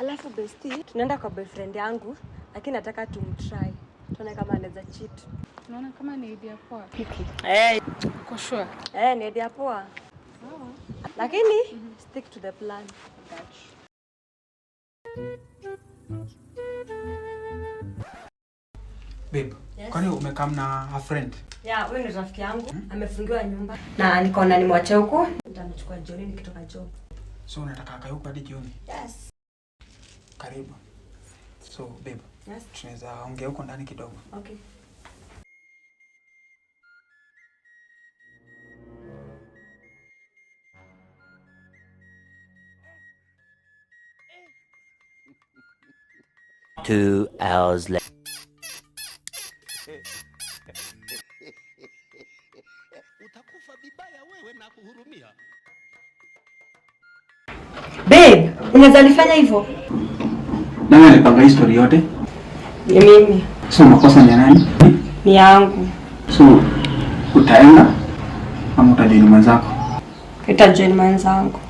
Alafu bestie, tunaenda kwa boyfriend yangu, lakini nataka tumtry. Tuone kama anaweza cheat. Unaona kama ni idea poa. Eh, Uko sure? eh, ni idea poa. Lakini stick to the plan. Babe, kwani umekam na a friend? Yeah, huyu ni rafiki yangu, amefungiwa nyumba na nikaona nimwache huku, nitamchukua jioni nikitoka job. So unataka akae huko hadi jioni? Yes. Karibu. So babe, Yes. tunaweza ongea huko ndani kidogo. Okay. 2 hours later. Utakufa vibaya wewe na kuhurumia. Babe, unaweza nifanya hivyo? Nani alipanga hii story yote? Ni mimi. So makosa ni ya nani? Ni yangu. So utaenda ama utajoin mwenzako? Nitajoin mwenzangu.